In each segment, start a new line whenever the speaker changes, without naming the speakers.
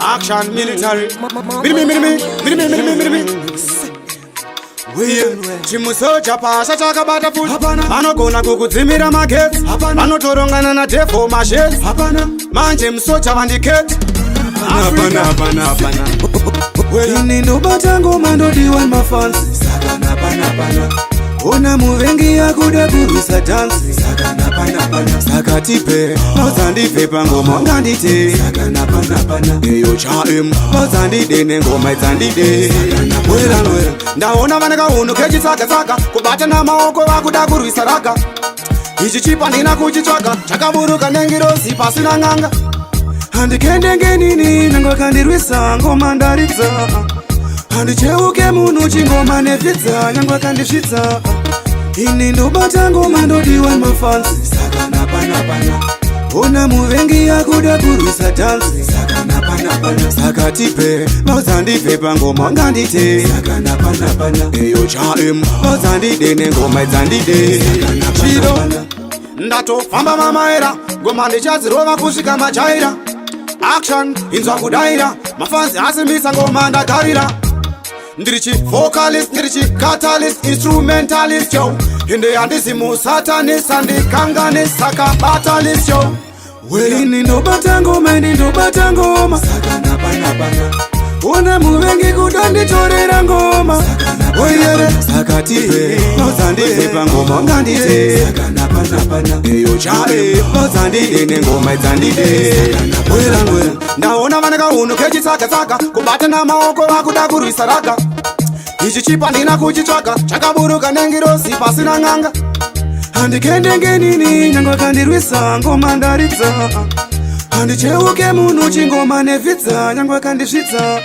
Action military. Miri miri miri miri miri miri miri. Chimusoja pasha chakabata futi, anogona kukudzimira magetsi, anotorongana nadevil mashesi manje musoja vandiketi. Hapana, hapana, hapana.
Ini ndobata ngoma, ndodiwa mafans, saka napanapana. Ona muvengi akuda kurwisa dance, saka napanapana. Saka tipe paudzandibve pangoma ngandite, saka napanapana. Eyo chaim paudzandide nengoma idzandide.
Wera wera, ndaona vane kaunhu kechitsaka-tsaka, kubatana maoko vakuda kurwisa ragga. Ichi chipa ndina kuchitsvaga, chakaburuka nengirozi pasina n'anga.
Handikendengenini nyange akandirwisa, ngoma ndaridza. Handicheuke munhu chingoma nevhidza, nyange akandisvitsa. Ini ndobata ngoma, ndodiwa mafans, saka napanapana. Ona muvengi akuda kurwisa dance, saka napanapana. Saka tipe paudzandibve pangoma ngandite, saka napanapana.
Eyo chaim
paudzandide nengoma idzandide.
Chido ndatofamba mamaera, ngoma ndichadzirova kusvika majaira. Action inzwa kudaira, mafans asimbisa ngoma ndagarira. Ndiri chi vocalist, ndiri chi catalyst, instrumentalist yo. Inde handisi musatanist, handikanganisi, saka batalist yo.
Ini ndobata ngoma, ini ndobata ngoma, saka napanapana. Ona muvengi kuda nditorera ngoma.
Oyere.
Saka tipe paudzandibve pangoma ngandite, saka napanapana.
Eyo chae
paudzandide nengoma idzandide.
Wera wera, ndaona vane kaunhu kechitsaka-tsaka, kubatana maoko vakuda kurwisa ragga. Ichi chipa ndina kuchitsvaga, chakaburuka nengirozi pasina n'anga.
Handikendengenini nyange akandirwisa, ngoma ndaridza. Handicheuke munhu chingoma nevhidza, nyange akandisvitsa.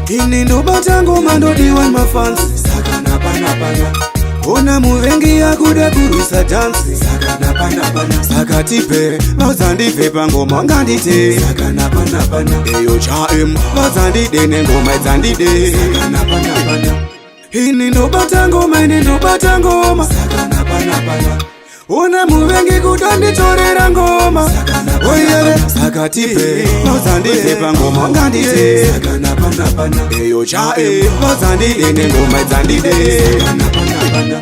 Ini ndobata ngoma, ndodiwa mafans, saka napanapana. Ona muvengi akuda kurwisa dance, saka napanapana.
Saka tipe paudzandibve pangoma ngandite,
saka napanapana.
Eyo chaim
paudzandide nengoma idzandide.
Saka napanapana.
Ini ndobata ngoma, ini ndobata ngoma, saka napanapana. Ona muvengi kuda nditorera ngoma.
Oyere. Saka tipe paudzandibve pangoma ngandite,
saka napanapana.
Eyo chaim paudzandide nengoma idzandide.
Napanapana.